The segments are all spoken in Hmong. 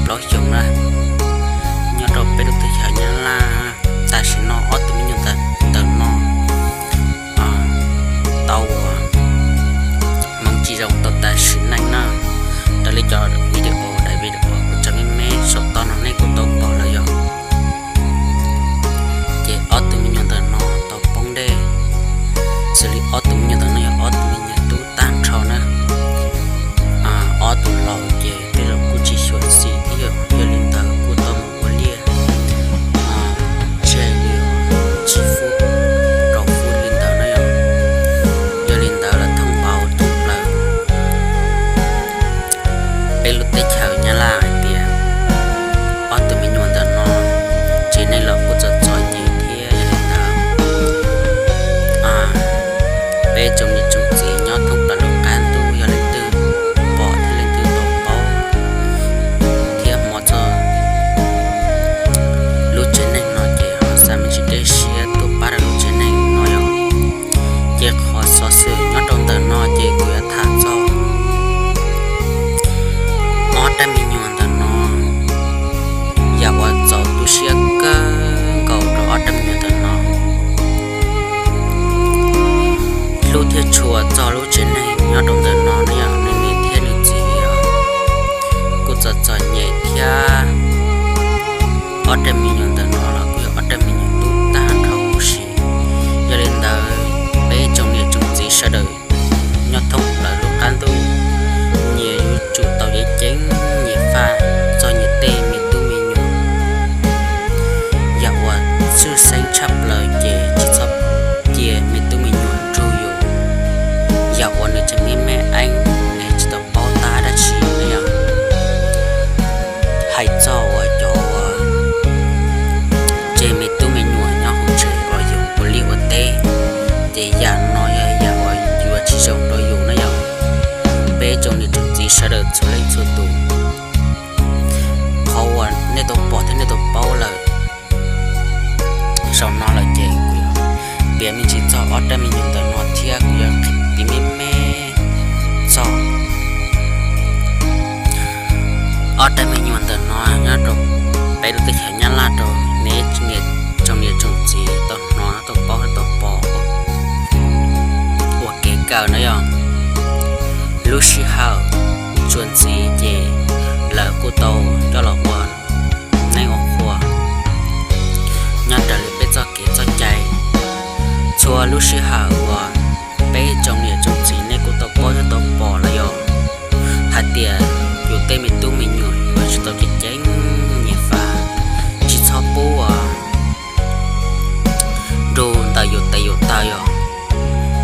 plaub xyoos na, nyob rau peb lub teb chaws Nyab Laj. Tam sim no ob tug me nyuam ntawm no tau ua hmoov tsis zoo tau tas sim neej na. Raws li cov video, daim video kuv tso me me saum toj no nej kuj tau pom lawm yog, ces ob tug me nyuam ntawm no tau poob dej. Xws li ob tug me nyuam ntawm no yog ob tug me nyuam tub tag nrho na. Ob tug laus ces tej zaum kuj tsis xyuam xim thiab yog, yog li ntawd kuj tau mus ua liaj tseg li tsib fub rau fub li ntawd na yog. Yog li ntawd lawv thooj pauv tub plaws peb lub teb chaws Nyab Laj hais tias ob tug me nyuam ntawm no tsev neeg los kuj txom txom nyem thiab. Yog li ntawd peb tsoom niam tsoom txiv nyob thoob plaws lub qab ntuj yog leej twg pom thiab leej twg tau paub thiab hmov txog lub tsev neeg no ces ho xa me ntsis dej siab tuaj pab rau lub tsev neeg no yog. Ces qhov xov xwm nyob rau ntawm no ces kuv yuav tham txog ob rab me nyuam ntawm no, yam uas txaus tu siab kawg nkaus rau ob rab me nyuam ntawm no. Hlub thiab tshua txog lub tsev neeg nyob rau ntawm no ne yog nws niam thiab nws txiv kuj txom txom nyem thiab. Ob rab me nyuam ntawm no los kuj yog ob rab me nyuam tub tag nrho huv si. Yog li ntawd peb tsoom niam tsoom txiv sawv daws nyob thoob plaws lub qab ntuj, nyias yuav tsum tau ceev ceev nyias faj txog nyias tej me tub me nyuam. Yam uas tshwj xeeb tshaj plaws ces tsis txhob cia me tub me nyuam nrug yus. Yam uas nws tseem me me eeb es tsis tau paub tab dab tsi ne yog. Hais txog uas cov uas tseg me tub me nyuam nyob hauv tsev los yus ua liaj ua teb, ces yam no yog yam uas yuav tsis zoo rau yus na yog. Peb tsoom niam tsoom txiv sawv daws txhua leej txhua tus, qhov uas nej tau pom thiab nej tau paub lawm saum no lawm ces kuv yuav piav me ntsis txog ob rab me nyuam ntawm no thiab kuv yuav piav me me txog ob rab me nyuam ntawm no nyob rau peb lub teb chaws Nyab Laj rau nej tsoom niam tsoom txiv tau hnov tau paub tau pom ua kev kawm na yog. Lub sij hawm txuas ntxiv ces lawv kuj tau coj los ua neej ua qhua nyob raws li peb txoj kev txoj cai. Txhua lub sij hawm uas peb tsoom niam tsoom txiv nej kuj tau paub thiab tau pom lawm yog hais tias yus tej me tub me nyuam yuav tsis tau ceev ceev nyias faj, tsis txhob pub uas nrug ntawm yus tes yus taw yog.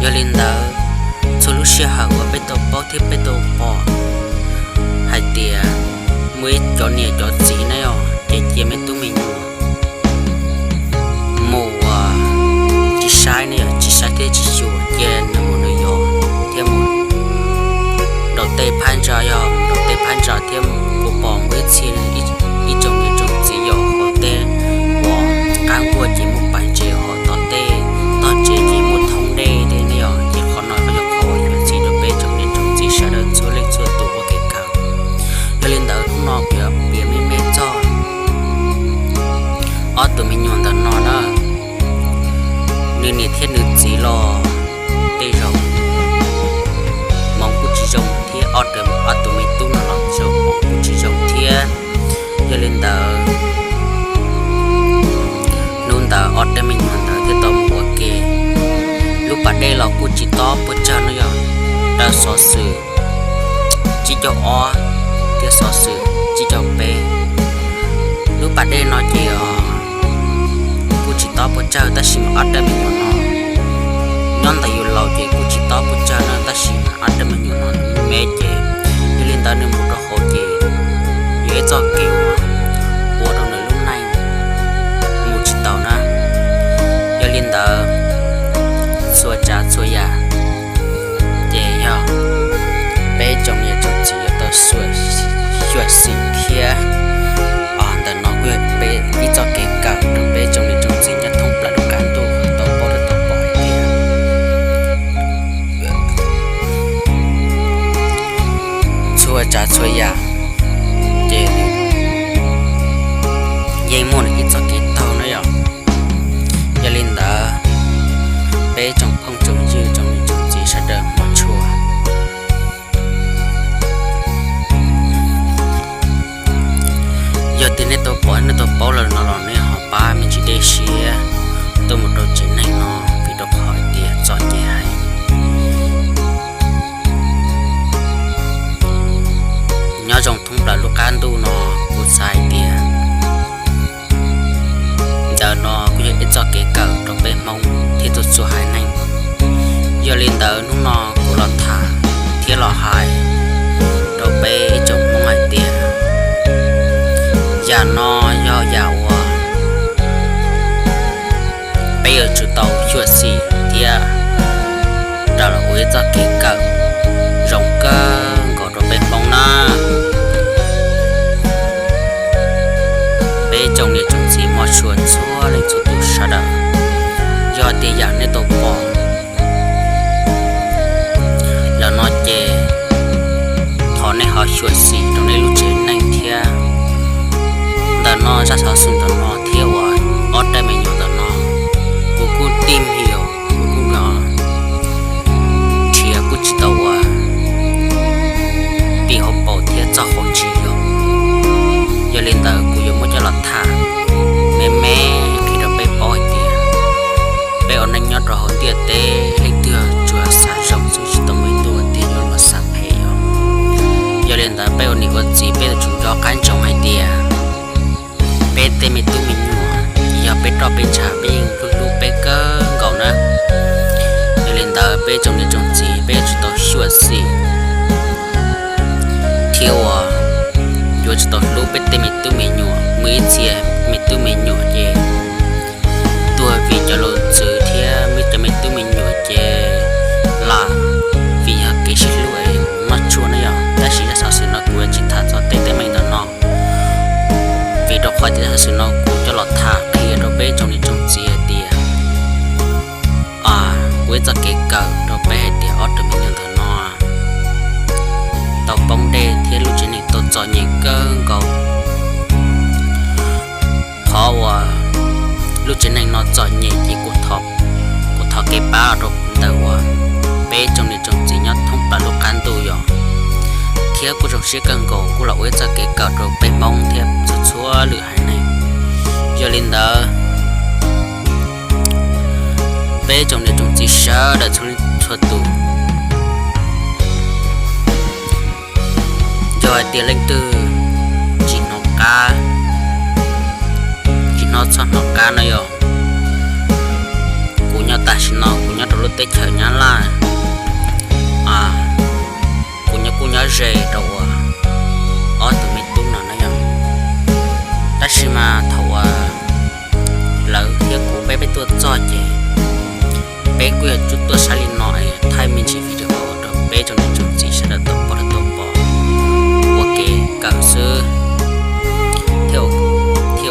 Yog li ntawd, txhua lub sij hawm uas peb tau paub thiab peb tau pom hais tias muaj ib cov niam cov txiv ne yog ces cia me tub me nyuam mus uas tsis saib ne yog, tsis saib thiab tsis xyuas, cia nws mus nws yos thiab mus nraum tej phab ntsa yog, nraum tej phab ntsa thiab mus. Kuv pom muaj ib txhia ib tsoom niam tsoom txiv yog hauv tej uas qab nkuaj ces muaj pas ntses, hos tom tej tog tsev ces muaj thoob dej tej ne yog. Ces qhov no yog qhov uas yuav txhim rau peb tsoom niam tsoom txiv sawv daws txhua leej txhua tus ua kev kawm. Yog li ntawd hnub no kuv yuav piav me me txog ob tug me nyuam ntawm no na, nws niam thiab nws txiv los tej zaum hmoov kuj tsis zoo thiab, ob tug me tub no los tej zaum hmoov kuj tsis zoo thiab. Yog li ntawd, hnub ntawd ob rab me nyuam ntawd thiaj tau mus ua ke. Lub pas dej los kuj tsis tob puas tsawg no yog, raws xov xwm tsib caug ob thiab xov xwm tsib caug peb. Lub pas dej no ces kuj tsis tob puas tsawg, tab sis mas ob rab me nyuam no nyob ntawm yus laus ces kuj tsis tob puas tsawg na, tab sis ob rab me nyuam no me ces, yog li ntawd nws mus rau hauv ces yog ib txoj kev uas ua rau nws lub neej mus tsis taus na. Yog li ntawd, txhua tsav txhua yam ces yog peb tsoom niam tsoom txiv yuav tau xyuam xim thiab. Ntawm no kuj yog peb ib txoj kev kawm rau peb tsoom niam tsoom txiv nyob thoob plaws lub qab ntuj tau paub thiab tau pom hais tias txhua tsav txhua yam Yog tias nej tau pom nej tau paub lawm no los nej ho pab me ntsis dej siab tuaj mus rau tsev neeg no, vim rau qhov hais tias txom nyem heev. Nyob zoo thoob plaws lub qab ntuj no, kuv xav hais tias ntawm no kuj yog ib txoj kev kawm rau peb Hmoob thiab txhua txhua haiv neeg. Yog li ntawd hnub no kuv los tham thiab los hais rau peb ib tsoom Hmoob hais tias yam no yog yam uas peb yuav tsum tau xyuam xim thiab rau los ua ib txoj kev kawm zoo kawg nkaus rau peb Hmoob na. Peb tsoom niam tsoom txiv mog tshua txhua leej txhua tus sawv daws, yog tias yam nej tau pom lawm no ces thov nej ho xyuam xim rau nej lub tsev neeg thiab. Ntawm no zaj xov xwm ntawm no thiab uas ob rab me nyuam ntawm no, kuv kuj tij me nyuam kuv kuj nrhiav kuj tsis tau ua tim hauv paus thiab txoj hauv ntsis yog. Yog li ntawd kuv yuav muab coj los tham me me qhia rau peb paub hais tias peb ua neej nyob rau hauv ntiaj teb leej twg tsuas xav zoo xwb tsis tau muaj ib tug tias yuav los xav phem yog. Yog li ntawd peb ua niam ua txiv peb yuav tsum nco qab ntsoov hais tias peb tej me tub me nyuam yog peb roj peb ntsha peb yeej hlub hlub peb kawg nkaus na. Yog li ntawd peb tsoom niam tsoom txiv peb yuav tsum tau xyuam xim thiab uas yuav tsum tau hlub peb tej me tub me nyuam. Muaj ib txhia me tub me nyuam ces tuag vim cov laus txwv thiab muaj cov me tub me nyuam ces lam vim yog kev sib hlub es noj tshuaj na yog. Tab sis zaj xov xwm no kuv yuav tsis tham txog tej teeb meem ntawm no, vim rau qhov tias zaj xov xwm no kuv coj los tham qhia rau peb tsoom niam tsoom txiv hais tias ua ib txoj kev kawm rau peb hais tias ob tug me nyuam ntawm no tau poob dej thiab lub tsev neeg tau txom nyem kawg nkaus. Qhov uas lub tsev neeg no txom nyem ces kuv thov kev pab rau ntawm uas peb tsoom niam tsoom txiv nyob thoob plaws lub qab ntuj yog, thiab kuj zoo siab kawg nkaus kuj los ua ib txoj kev kawm rau peb Hmoob thiab txhua txhua lwm haiv neeg. Yog li ntawd peb tsoom niam tsoom txiv sawv daws txhua leej txhua tus, yog hais tias leej twg tsis hnov qab, tsis hnov txog hnov qab no yog, kuv nyob tam sim no kuv nyob rau lub teb chaws Nyab Laj, kuv nyob kuj nyob ze rau uas ob tug me tub no na yog. Tab sis mas thaum uas lawv thiab kuv peb peb tuaj txog ces peb kuj yog tuaj saib li no es thaij me ntsis video rau peb tsoom niam tsoom txiv sawv daws tau pom tau pom ua kev kawm xwb, thiab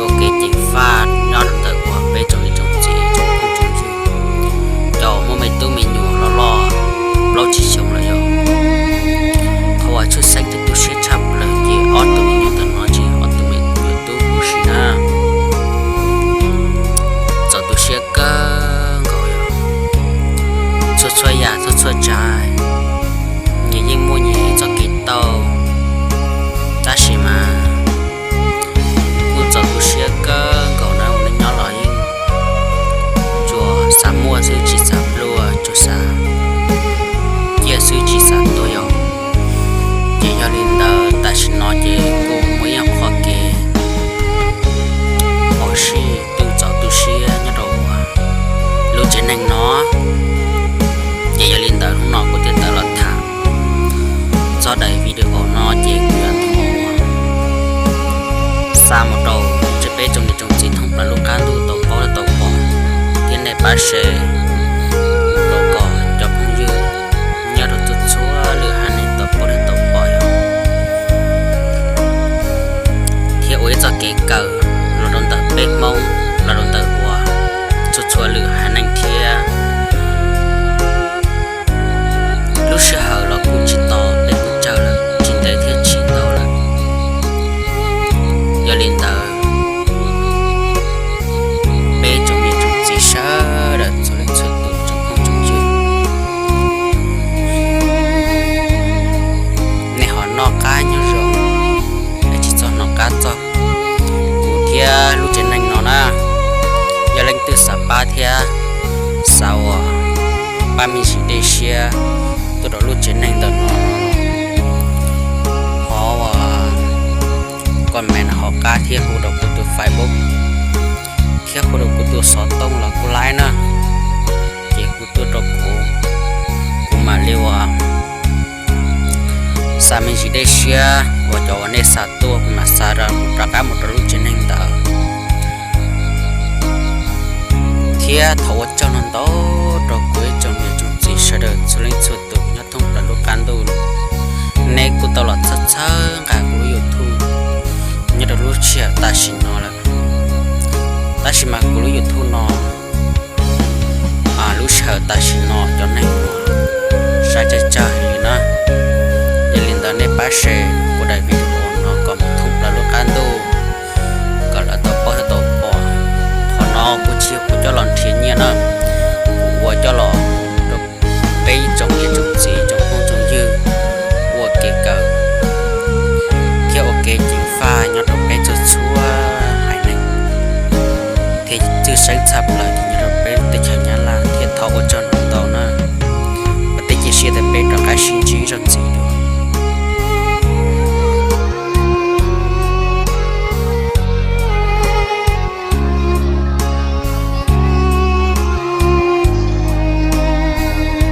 ua kev ceev faj nyob rau ntawm uas peb tsoom niam tsoom txiv tsoom phooj tsoom ywg, cov muaj me tub me nyuam loj loj plaub tsib xyoos lawm yog. Qhov uas tshwj xeeb thiab tu siab tshaj plaws ces ob tug me nyuam ntawm no tsis yog ob tug me nyuam tub huv si na. Txaus tu siab kawg nkaus yog. Txhua txhua yam txhua txhua tsav nyias yeej muaj nyias ib txoj kev tau, tab sis mas kuj txaus tu siab kawg nkaus na, ua neej nyob los yeej tsuas xav muaj xwb tsis xav pluag, tsuas xav ciaj xwb tsis xav tuag yog. Ces yog li ntawd tam sim no ces kuj muaj ib qho kev phom sij twb txaus tu siab nyob rau lub tsev neeg no. Ces yog li ntawd hnub no kuv thiaj tawm los tham txog daim video no ces kuv yuav xa mus rau peb tsoom niam tsoom txiv thoob plaws lub qab ntuj tau paub tau pom, thiab nej pab share rau kom cov phooj ywg nyob rau txhua txhua lwm haiv neeg tau paub tau pom yog, thiab ua ib txoj kev kawm los rau ntawm peb Hmoob, los rau ntawm uas txhua txhua lwm haiv neeg thiab. Lub sij hawm los kuj tsis tos peb kuj tsawg lawm, tsis ntev thiab tsis tau lawm. Yog li ntawd, peb tsoom niam tsoom txiv sawv daws txhua leej txhua tus tsoom phooj tsoom ywg, nej ho noj qab nyob zoo, nej tsis txhob hnov qab txog Xa me ntsis dej siab tuaj rau lub tsev neeg ntawm no, ho ua comment hauv qab thiab hu rau kuv tus Facebook, thiab hu rau kuv tus xov tooj los kuj laib na, ces hu tuaj rau kuv, kuv mam li ua xa me ntsis dej siab uas cov uas nej xa tuaj kuv mam xa rov qab mus rau lub tsev neeg ntawd. Thiab thov ua tsaug ntau ntau rau kuv ib tsoom niam tsoom txiv sawv daws txhua leej txhua tus nyob thoob plaws lub qab ntuj. Nej kuj tau los txhawb txhawb nqa kuv lub YouTube nyob rau lub sij hawm tam sim no lawm. Tab sis mas kuv lub YouTube no, lub sij hawm tam sim no cov neeg saib tsawg tsawg heev li na. Yog li ntawd nej pab share kuv daim video no kom mus thoob plaws lub qab ntuj, kom lawv tau paub thiab tau pom. Qhov no kuv tsis yog kuv coj los nrhiav nyiaj na, kuv ua coj los rau peb ib tsoom niam tsoom txiv tsoom phooj tsoom ywg ua kev kawm thiab ua kev ceev faj nyob rau peb txhua txhua haiv neeg thiab tshwj xeeb tshaj plaws ces nyob rau peb teb chaws Nyab Laj. Thiab thov ua tsaug ntau ntau na, vam thiab cia siab tias peb rov qab sib ntsib ib zaug ntxiv.